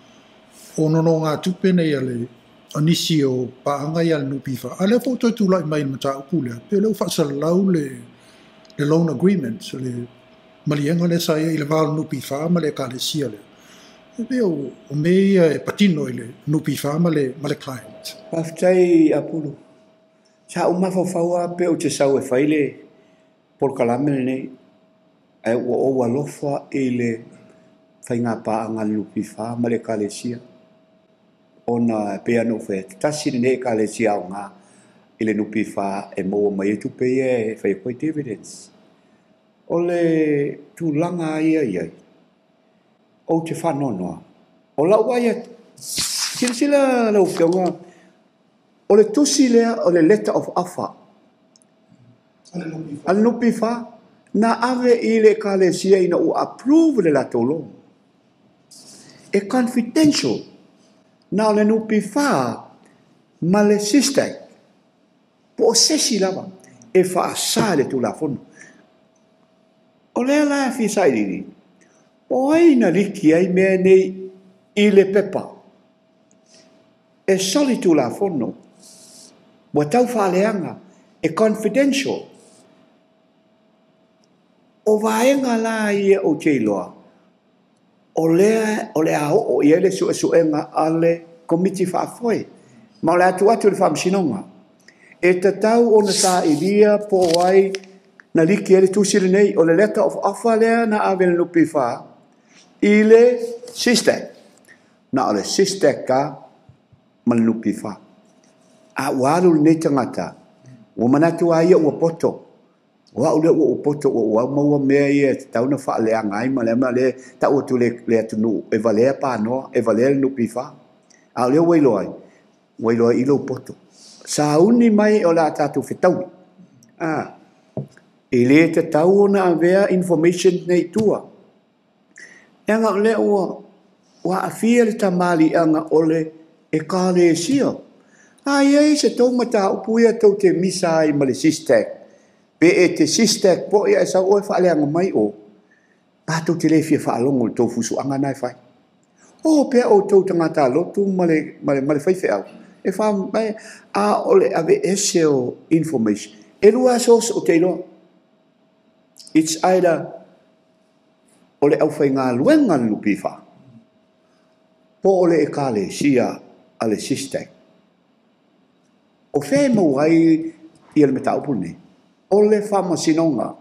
[SPEAKER 1] o nonogatupe nei a le a nisi o paaga ia le NPF. A lea foi toe tulai mai le mataupu lea, pe lea ua faasalalau le loan agreement, le maliega lea sa i ai i le va o le NPF ma le ekalesia lea. E pei o mea ia e patino i le NPF ma le client.
[SPEAKER 2] Faafetai Apulu. Sa ou mafaufau lava pe ou te sau e fai le polokalame lenei. Ae ua ou alofa i le faiga paaga a le NPF ma le ekalesia. Ona e pei ona ou fai atu, tasi lenei ekalesia aoga i le NPF e maua mai ai tupe ia e fai atu ai dividends. O le tulaga ia i ai, ou te faanoanoa. O lau vaai atu, silasila lau afioga, o le tusi lea o le letter of offer a le NPF na ave i le ekalesia ina ua approve le latou loan. E confidential. Na o le NPF ma le SISTAC. Po o se isi lava e faasā i le Tulafono. O lea la e fia sailiili, po o ai na liki ai mea nei i le pepa. E soli Tulafono, ua tau faaleaga, e confidential. O vaega la ia ou te iloa, o lea o le a oo i ai le suesuega a le Komiti Faafoe, ma o le a tuu atu i le Faamasinoga. E tatau ona sailia po o ai na liki ai le tusi lenei, o le letter of offer lea na ave e le NPF i le SISTAC. Na o le SISTAC lava ma le NPF. A ua alu lenei tagata, ua manatu lava ia ua poto. O au lea ua ou poto ua ou maua mea ia e tatau ona faaleaga ai ma le mea lea tau atu le atunuu e valea panoa, e valea le NPF. A o lea ua iloa ai, ua iloa ai i lou poto. Sauni mai o le a tatou fetaui. E le tatau ona avea information nei i tua. Leaga o lea ua aafia le tamaliiaga o le Ekalesia. A i ai se tou mataupu ia tou te misa ai ma le SISTAC, pe e te SISTAC po ia e sau oe faaleaga mai o, matou te le fia faalogo i le tou fusuaga na e fai. O pea outou tagata lotu ma le faifeau, e fa, a o le ave ese o information. E lua source o te iloa. It's either o le aufaigaluega le NPF, po o le Ekalesia a le SISTAC. O fea e maua ai ia le mataupu lenei? O le Faamasinoga.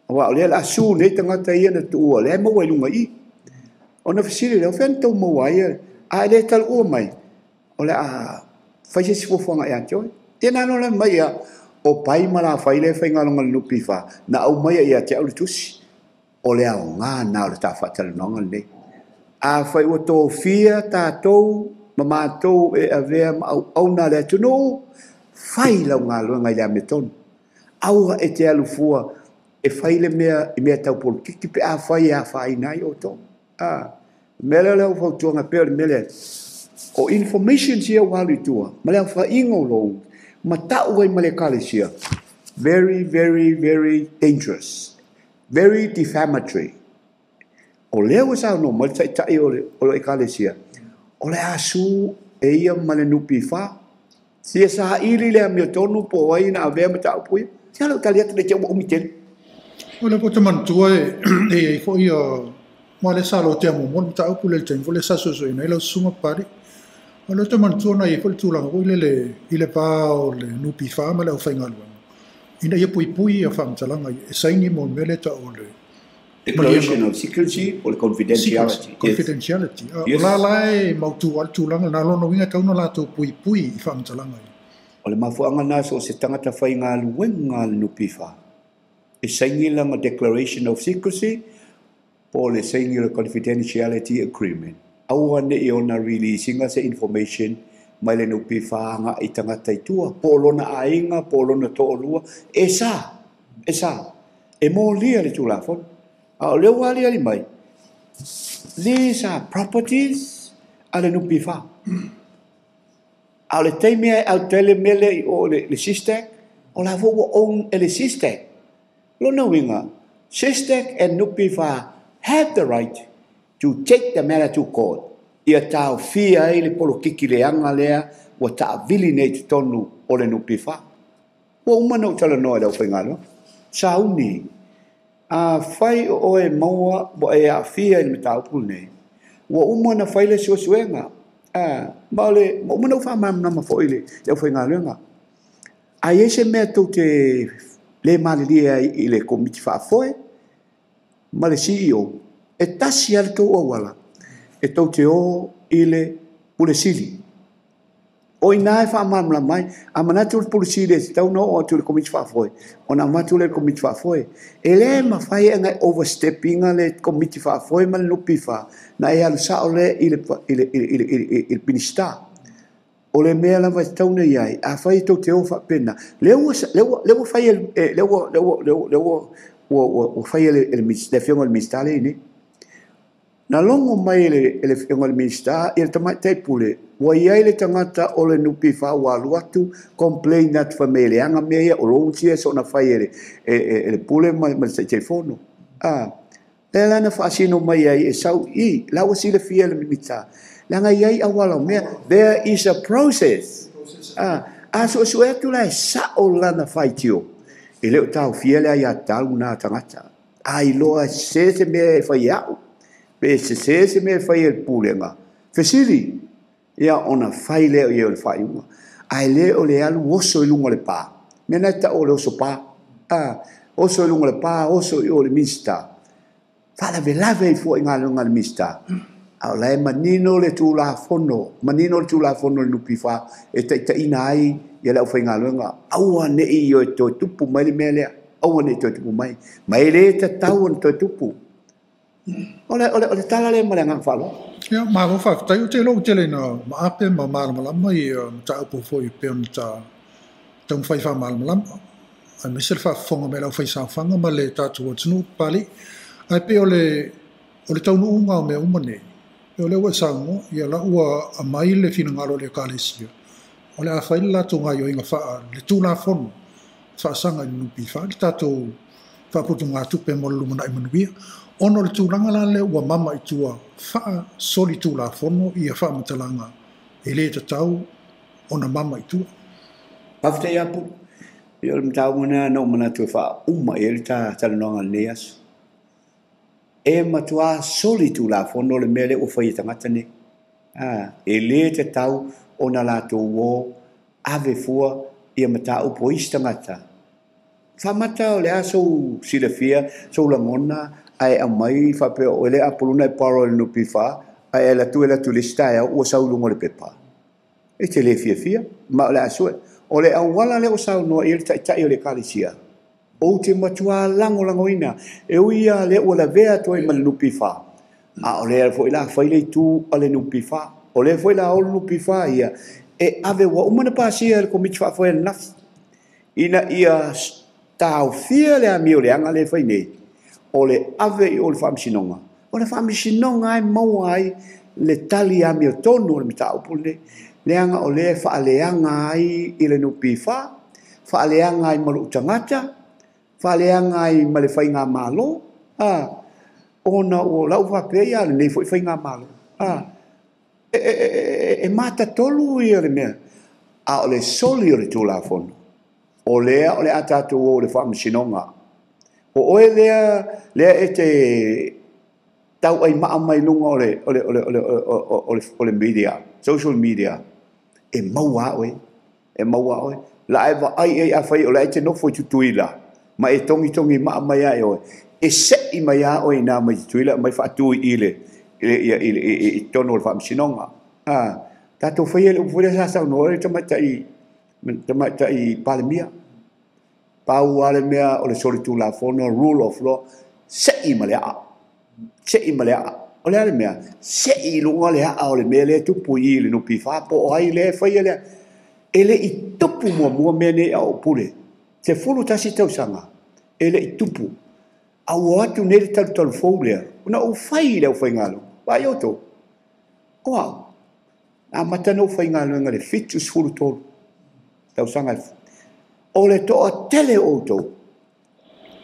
[SPEAKER 2] Aua o lea o le a sue nei tagata ia na tuua, lea e maua i luga i i. Ona fesili lea, o fea na tou maua ai, a e le taluua mai, o le a fai se isi fuafuaga ia te oe. Ia na lola mai ia, o pai ma la fai le faigaluega le NPF, na aumaia ia te au le tusi. O le aoga na o le ta faatalanoaga lenei. Afai ua tofia tatou ma matou e avea ma auauna a le atunuu, fai lau galuega i le amiotonu. Aua e te alu fua e fai le mea i mea tau polokiki pe a fai e afaina ai outou. Mea lea o le fautuaga pei o le mea lea, o information sia ua alu i tua, ma le aofaiga o loan, ma tau ai ma le Ekalesia, very, very, very dangerous. Very defamatory. O lea ua saunoa mai le taitai o le Ekalesia, o le a sue e ia ma le NPF. Sia saili le amiotonu po o ai na avea mataupu ia. Sia lau tali atu le te ua umi tele.
[SPEAKER 1] O le po te manatua e i ai foi ia ma le sa lotea muamua le mataupu le taimi foi le sa suesueina ai lau susuga Papalii. O le te manatua na i ai foi le tulaga foi lele i le va o le NPF ma le aufaigaluega, ina ia puipui ia faamatalaga e saini mo le mea lea tau o le
[SPEAKER 2] Declaration of Secrecy o le Confidentiality.
[SPEAKER 1] Confidentiality. O la la e mautu ai le tulaga na lona uiga e tatau ona latou puipui i faamatalaga ia.
[SPEAKER 2] O le mafuaaga na so o se tagata faigaluega a le NPF, e saini lana Declaration of Secrecy po o le saini o le Confidentiality Agreement. Aua ne i ona release ina se information mai le NPF agai i tagata i tua, po o lona aiga, po o lona toalua, e sa, e sa, e molia le Tulafono. A o lea ua aliali mai, these are properties a le NPF. A o le taimi e autele mea lea i o le SISTAC, o la foi ua own e le SISTAC. Lona uiga, SISTAC and NPF have the right to take the matter to court. Ia taofia ai le polokiki leaga lea ua taavili nei i totonu o le NPF. Ua uma ona ou talanoa i le aufaigaluega. Sauni, afai o oe maua ua e aafia i le mataupu lenei, ua uma ona fai le suesuega. Ma o le, ua uma ona ou faamalamalama foi i le aufaigaluega. A i ai se mea tou te le malilie ai i le Komiti Faafoe ma le CEO, e tasi lava le tou auala, e tou te o i le Pule Sili. O i ina e faamalamalama ai, a manatu le Pule Sili e tatau ona oo atu i le Komiti Faafoe, ona avatu lea i le Komiti Faafoe. E le mafai ona overstep ina le Komiti Faafoe ma le NPF, na e alu sao lea i le Minisita. O le mea lava e tatau ona i ai, afai e tou te o faapena, lea ua fai e lea ua lea ua lea ua lea ua ua ua fai e le afioga i le Minisita lea i nei. Na logo mai e le afioga i le Minisita ia le tamaitai pule, ua i ai le tagata o le NPF ua alu atu complain atu fai mai e leaga mea ia o loans ia soona fai e le pule ma le Taitaifono. Lea la na faasino mai ai e sau i, la ua silafia e le Minisita, leaga e i ai auala o mea, there is a process. A suesue atu la e sa'o lana faitio, e le o taofia le aiatatau lena a tagata. A iloa e sese se mea e fai e a'u, pe sese se mea e fai e le pulega, fesili, ia ona fai lea i ai o le faaiuga. Ae le o le alu oso i luga o le pa. Mea na e ta'u o le oso pa. Oso i luga o le pa, oso i o le Minisita. Faalavelave ai fua i galuega a le Minisita. A o la e manino le Tulafono, manino le Tulafono a le NPF e taitaiina ai ia le aufaigaluega. Aua ne i e toe tupu mai le mea lea. Aua ne i toe tupu mai. Ma e le tatau ona toe tupu. O le tala lea ma le agaga faaaloalo.
[SPEAKER 1] Ia, malo faafetai. Ou te iloa ua tele ina maape ma malamalama ia mataupu foi e pei ona ta taumafai faamalamalama, aemaise le faafofoga mai le aufaisaofaga ma le tatou atunuu Papalii. Ae pei o le taunuuga o mea uma nei, o lea ua e saunoa, ia la ua aumai le finagalo o le Ekalesia, o le a fai le latou gaoioiga faa le Tulafono faasaga i le NPF, le tatou faaputugatupe mo le lumanai manuia, ona o le tulaga la lea ua mama i tua faasoli Tulafono ia faamatalaga e le tatau ona mama i tua.
[SPEAKER 2] Faafetai Apu. Ia o le mataupu lena na ou manatu e faauma i ai le talanoaga i lenei aso. E matua soli Tulafono le mea lea ua fai e tagata nei. E le tatau ona latou o ave fua ia mataupu o isi tagata. Faamata o le a sou silafia, sou lagona, ae aumai faapea o le apoluna e borrow e le NPF, ae alu atu i le isi taeao ua sau i luga o le pepa. E te le fiafia, ma o le a sue. O le auala lea ua saunoa i ai le taitai o le Ekalesia, ou te matua lagolagoina, e ui lava lea ua lavea atu ai ma le NPF, a o lea foi la fai le itu a le NPF. O lea foi la o le NPF ia, e ave ua uma na pasia e le Komiti Faafoe ananafi, ina ia taofia le amio leaga lea e fai nei, o le ave i o le faamasinoga. O le faamasinoga e maua ai le tali amiotonu o le mataupu lenei, leaga o lea e faaleaga ai i le NPF, faaleaga ai ma lou tagata, faaleaga ai ma le faigamalo, ona o lau faapea ia lenei foi faigamalo. E matatolu ia le mea, a o le soli o le Tulafono, o lea o le a tatou o le faamasinoga. O oe lea e te tau ai maa mai luga o le media, social media, e maua oe, e maua oe. La e vaai ai a fai o le e te nofo i Tutuila, ma e tongitongi maa mai ai oe. E sei mai a oe nā mai Tutuila, mai faatu i le tonu o le faamasinoga. Tatou faia le upu lea sa saunoa le tamaitai Palemia. Pau lava le mea o le soli Tulafono, rule of law, sei ma le aa. Sei ma le aa. O le a le mea, sei i luga le aa o le mea lea tupu i le NPF, po o ai lea e faia lea. E le i tupu muamua mea nei a o pule. 11 tausaga, e le i tupu. A ua atu nei le talutalu fou lea, ona ou fai i le aufaigaluega. Vaai outou. O au, amata na ou faigaluega le 73 tausaga. O le toatele o outou.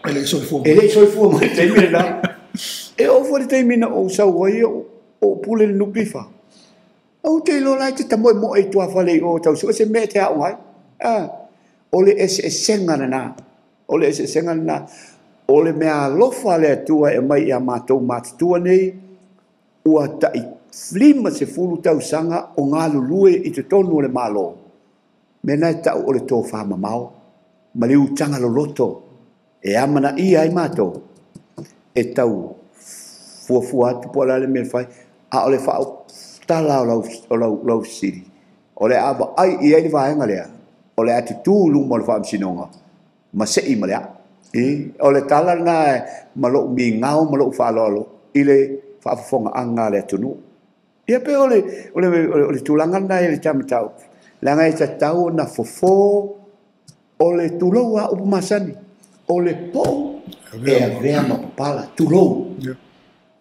[SPEAKER 1] E le i soifua mai.
[SPEAKER 2] E le i soifua mai le taimi lena. E oo foi le taimi na ou sau ai o pule le NPF. Ou te iloa la e te tamoemoe i tuafale i o tau sue se mea e te aoga ai. O le eseesega lena. O le eseesega lena. O le mea alofa le Atua e aumai ia matou matutua nei, ua tai 50 tausaga o galulue i totonu o le Malo. Mea na e tau o le tofa mamao, ma le utaga loloto, e amanaia ai matou, e tau fuafua atu po o le a le mea e fai, a o le faautala o lau fesili, o le a vaai i ai le vaega lea, o le a tutū i luma o le faamasinoga, ma sei ma le aa. O le tala lena ma lou migao ma lou faaaloalo i le faafofogaaga a le atunuu. Ia pe o le tulaga lena i le mataupu, leaga e tatau ona fofo o le tulou a upu masani, o le pou e avea ma papala, tulou.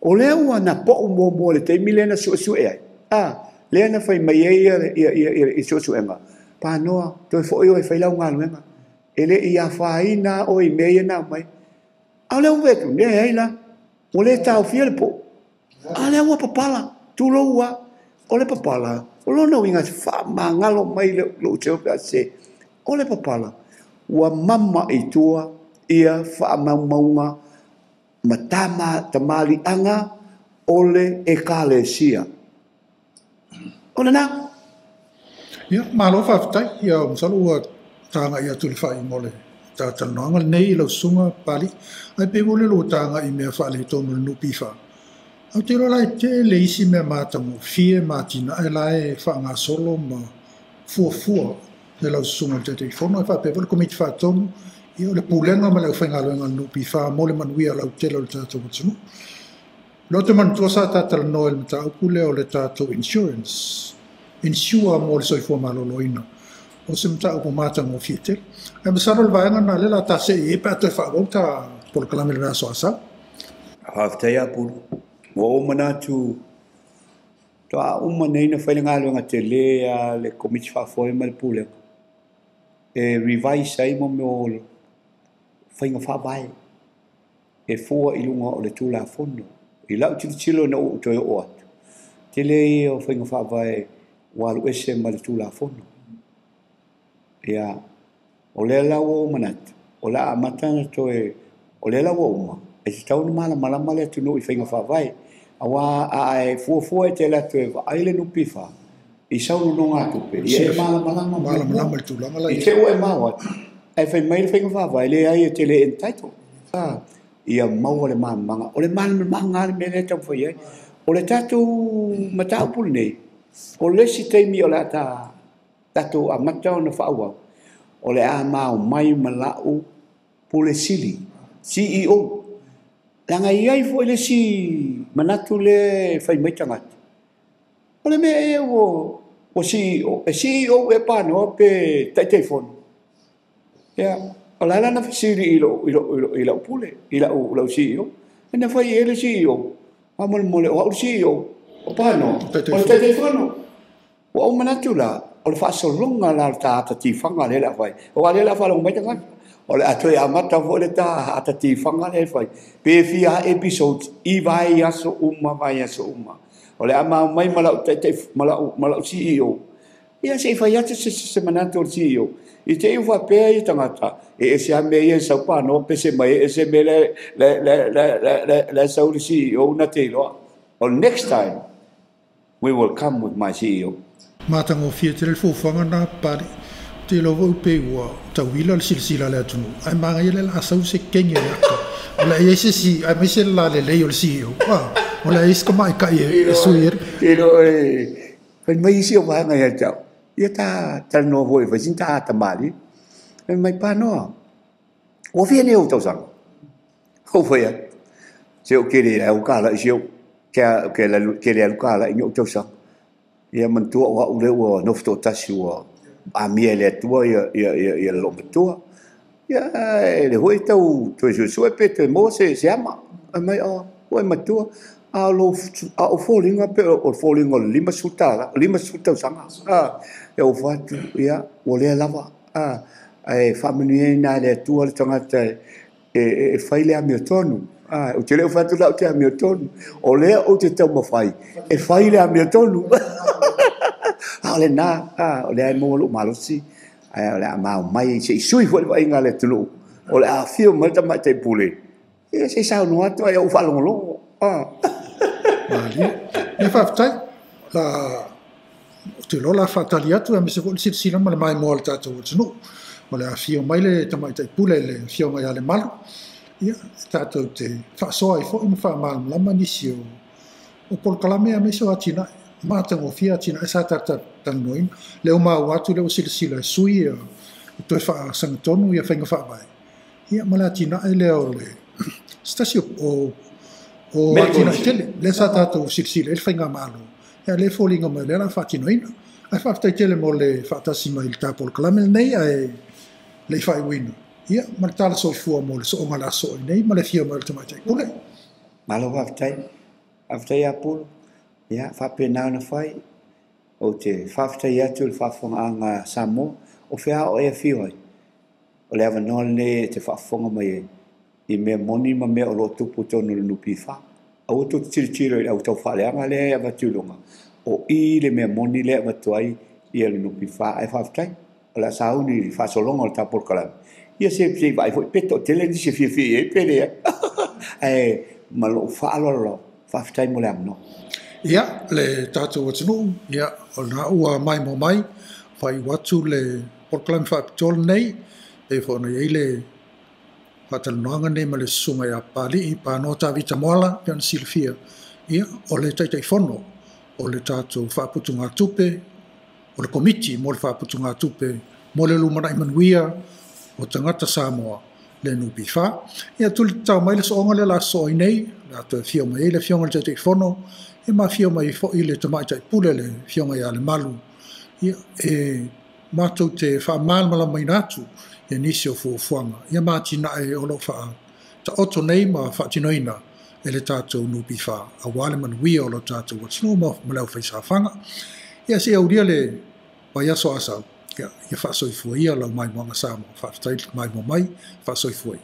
[SPEAKER 2] O lea ua na po'u muamua i le taimi lea na su'esu'e ai, a lea na fai mai ai ia su'esu'ega, panoa toe fo'i oe e fai lau galuega, e lē i afaina oe i mea ia na aumai. A o lea ua fai atu, leai la, ua lē taofia le po'u, a lea ua papala, tulou a. O le papala, o lona uiga faamagalo mai lo'u seu pe a sesē. O le papala, ua mama i tua ia faamaumauga ma tamaliʻaga o le ekalesia. O lena.
[SPEAKER 1] Ia, malo faafetai. Ia, masalo ua taga'i atu i le faaiuga o le talatalanoaga lenei i lau susuga Papalii. Ae pei foi lele ua taga'i i mea faaletonu o le NPF. Ae ou te iloa la e tele isi mea matagofie ma atinae la e faagasolo ma fuafua e lau susuga i le Taitaifono, ae faapea foi le Komiti Faatonu, ia o le Pulega ma le aufaigaluega a le NPF mo le manuia lautele o le tatou atunuu. O lea ou te manatua sa tatalanoa i le mataupu lea o le tatou insurance, insure mo le soifua maloloina. O se mataupu matagofie tele. Ae masalo le vaega lena lea o le a ta se'e i ai pe a toe faaauau ta polokalame i le vaiaso a sau.
[SPEAKER 2] Faafetai Apulu. Ua ou manatu toa uma nei na fai le galuega telē a le Komiti Faafoe ma le Pulega e revise ai mo mea o faiga faavae e fua i luga o le Tulafono. I lau tilotilo ina ua ou toe oo atu, tele ia o faiga faavae ua alu ese ma le Tulafono. Ia, o lea la ua ou manatu, o le a amata ona toe, o lea la ua uma, e tatau ona malamalama le atunuu i faiga faavae. Auā a e fuafua e te alu atu e vaai le NPF i sau nonogatupe, ia e malamalama
[SPEAKER 1] malamalama i le tulaga la
[SPEAKER 2] i te ua e maua atu, ae fai mai le faiga faavae, leai e te le entitled. Ia maua le malamalamaga. O le malamalamaga lava le mea lea e taumafai ai. O le tatou mataupu lenei, o le isi taimi o le a tatou amata ona faaauau, o le a mao mai ma la'u pule sili, CEO. Leaga e i ai foi le isi manatu lea e fai mai tagata. O le mea ea ua CEO, e CEO ea panoa pe Taitaifono? Ia, o le a la na fesili i la'u pule, i la'u CEO. E na fai i ai le CEO, faamolemole o a'u le CEO, o panoa, o le Taitaifono. Ua ou manatu la, o le faasologa la o le ta ata tifaga lea o le a fai. Aua lea o le a faalogo mai tagata. O le a toe amata foi le ta ata tifaga lea e fai. Pe fia episodes i vaiaso uma, vaiaso uma. O le a mao mai ma lau taitai, ma lau CEO. Ia se i fai atu se manatu o le CEO. I te i ua faapea ia tagata, e ese lava mea ia e sau panoa pese mai ai, ese mea la e sau le CEO na te iloa. O next time, we will come with my CEO.
[SPEAKER 1] Matagofie tele le fuafuaga lena Papalii. Ou te iloa foi pei ua tauila le silasila a le atunuu, ae manaia lea o le a sau se kegi o le ata. O le a i ai se isi, aemaise le lalelei o le CEO. O le a i ai se tamaitai e sui ai.
[SPEAKER 2] Iloa e fai mai isi o vaega ia te au. Ia ta talanoa foi e fai sina ta tamali. Fai mai panoa. Ua fia nei ou tausaga? Ou fai atu. Se o kele au kala i sio. Ke le alu kala i ni ou tausaga. Ia manatua o au lea ua nofo toatasi ua amia e le Atua ia le loomatua. Ia e le foi tau toe suesue pe toe maua se ama. Fai mai o ua e matua. A o foliga pe o le foliga o le $50, 50 tausaga. Ia ou fai atu, ia ua lea lava. Ae faamanuiaina e le Atua le tagata e fai le amiotonu. Ou te le o fai atu la ou te amiotonu. O lea ou te taumafai e fai le amiotonu. A o lena, o lea e maua lou malosi, ae o le a mao mai se i sui foi le vaaiga a le atunuu. O le a afio mai le tamaitai pule. Ia se i saunoa atu ai ou faalogologo.
[SPEAKER 1] Malie. Ia faafetai. La ou te iloa o le a faatali atu aemaise foi le silasila ma le maimoa o le tatou atunuu. O le a afio mai le tamaitai pule le afioga ia Lemalu. Ia, tatou te faasoa ai foi ma faamalamalama nisi o polokalame aemaise o atinae. Matagofie atinae sa talatalanoaina. Lea ua maua atu lea ua silasila e sui e toe faasagatonu ia faiga faavae. Ia ma le atinae lea o le se tasi o atinae tele. Lea sa tatou silasila i le faigamalo. Ia lea e foliga mai o lea o le a faatinoina. Ae faafetai tele mo le faatasi mai i le ta polokalame lenei ae le i faaiuina. Ia ma le tala soifua mo le sooga o le aso nei ma le afio mai o le tamaitai pule.
[SPEAKER 2] Malo faafetai. Faafetai ia Pulu, ia faapena ona fai. Ou te faafetai atu i le faafofogaaga a Samoa, o fea o e afio ai. O le avanoa lenei e te faafofoga mai ai i mea moni ma mea o lo o tupu i totonu o le NPF. Aua tou te tilotilo i le au taufaaleaga lea e avatu i luga, o i le mea moni lea e avatu ai ia le NPF. Ae faafetai, o le a sauni i le faasologa o le ta polokalame. Ia se i vaai foi pe toatele nisi e fiafia i ai pe leai. Ae ma lou faaaloalo lava, faafetai mo le avanoa.
[SPEAKER 1] Ia, le tatou atunuu, ia, o lena ua maimoa mai, faaiu atu le polokalame faapitoa lenei, pei foi ona i ai le faatalanoaga lenei ma le susuga ia Papalii Panoa Tavita Moala, pei ona silafia, ia, o le Taitaifono o le tatou Faaputugatupe, o le Komiti mo le Faaputugatupe mo le Lumanai Manuia o Tagata Samoa, le NPF. Ia, tuli tatao mai le sooga lea o le a sosoo ai nei, o le a toe afio mai ai le Afioga i le Taitaifono, e mafio mai ai foi le Tamaitai Pule, le Afioga ia Lemalu, ia, e matou te faamalamalamaina atu ia nisi o fuafuaga ia ma atinae o lo o faataoto nei ma faatinoina e le tatou NPF aua le manuia o lo tatou atunuu ma le aufaisaofaga. Ia, se i aulia le vaiaso Asau, ia, ia faasoifua ia lau maimoaga Samoa. Faafetai le maimoa mai, faasoifua ia.